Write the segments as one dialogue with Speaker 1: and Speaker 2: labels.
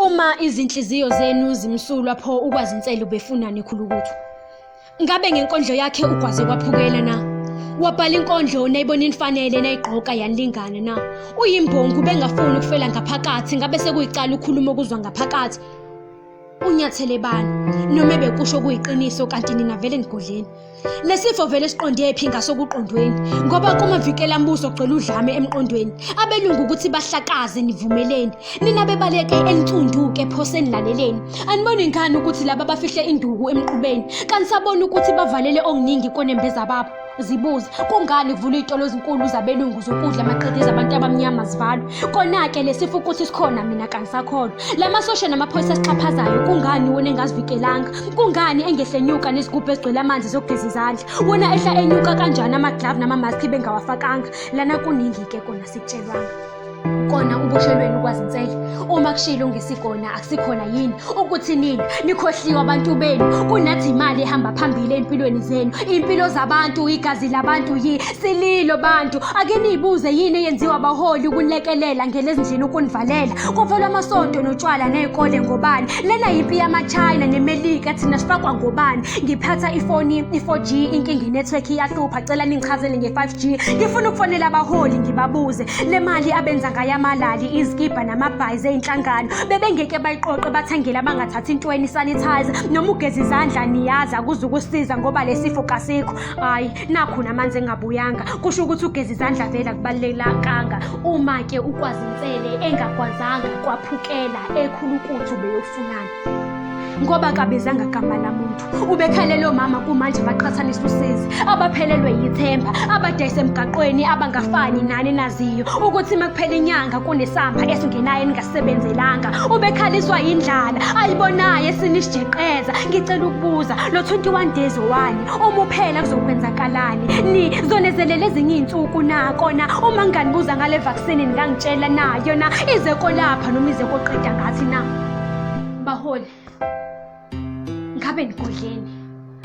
Speaker 1: Uma izinhliziyo zenu zimsulwa pho ukwazinsela ubefunani khulukuthu? Ngabe ngenkondlo yakhe ugwaze kwaphukela na? Wabhala inkondlo nayibona inifanele nayigqoka yanilingana na? Uyimbongi ubengafuni ukufela ngaphakathi ngabe sekuyicala ukhuluma okuzwa ngaphakathi. Unyathele bani noma ebekusho kuyiqiniso kanti nina vele nigodleni. Lesifo vele siqonde phi ngasokuqondweni ngoba kumavikela mbuso kugcwele udlame emqondweni. Abelungu ukuthi bahlakaze nivumeleni. Nina bebaleke ensundu-ke phoseni laleleni. Aniboni ngani ukuthi laba bafihle induku emqubeni? Kanisaboni ukuthi bavalele okuningi konembeza babo? Zibuze, kungani kuvulwa iy'tolo ezinkulu zabelungu zokudla maqede zabantu abamnyama zivalwe? Kona-ke lesifo ukuthi sikhona mina kangisakholwa. La masosha namaphoyisa asixhaphazayo kungani wona engazivikelanga? Kungani engehlenyuka nezigubhu ezigcwele amanzi zokugeza izandla? Wona ehla enyuka kanjani ama-glove nama-mask bengawafakanga? Lana kuningi-ke kona sikutshelwanga. Kona uboshelweni ukwazinsele uma kushilo ngesikona akusikhona yini ukuthi nini nikhohliwe abantu benu kunathi imali ehamba phambili empilweni zenu impilo zabantu igazi labantu yi sililo bantu ake niyibuze yini eyenziwa abaholi ukulekelela ngelezindlini ukunivalela kuvalwa amasonto notshwala nezikole ngobani lena yimpi yamaChina neMelika thina sifakwa ngobani ngiphatha ifoni i-4G inkinga inetwork iyahlupha cela ningichazele nge-5G ngifuna ukufonela abaholi ngibabuze le mali abenza ngayo amalali izikibha namabhayi zey'nhlangano bebengeke bayiqoqe bathengele abangathathi intweni isanitizer noma ugeza izandla niyazi akuzukusiza ngoba lesifo kasikho hhayi nakhu namanzi engabuyanga kusho ukuthi ugeza izandla vele akubalulekanga uma-ke ukwazi insele engagwazanga kwaphukela ekhulukuthi ubeyofunani ngoba kabizanga gama lamuntu ubekhalele omama kumanje baqhathanisa usizi abaphelelwe yithemba abadayisa emgaqweni abangafani nani naziyo ukuthi uma kuphela inyanga kunesamba esingenayo eningasebenzelanga ubekhaliswa yindlala ayibonayo esinisijeqeza ngicela ukubuza lo 21 days owani uma uphela kuzokwenzakalani ni zonezelela ezinye iy'nsuku na kona uma nginganibuza ngale vaccine ningangitshela na yona ize kolapha noma ize koqeda ngathi na baholi ngabe nigodleni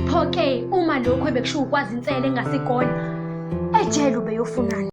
Speaker 1: pho-ke uma lokhu ebekushiwo ukwazi insele engasigona ejele ubeyofunani.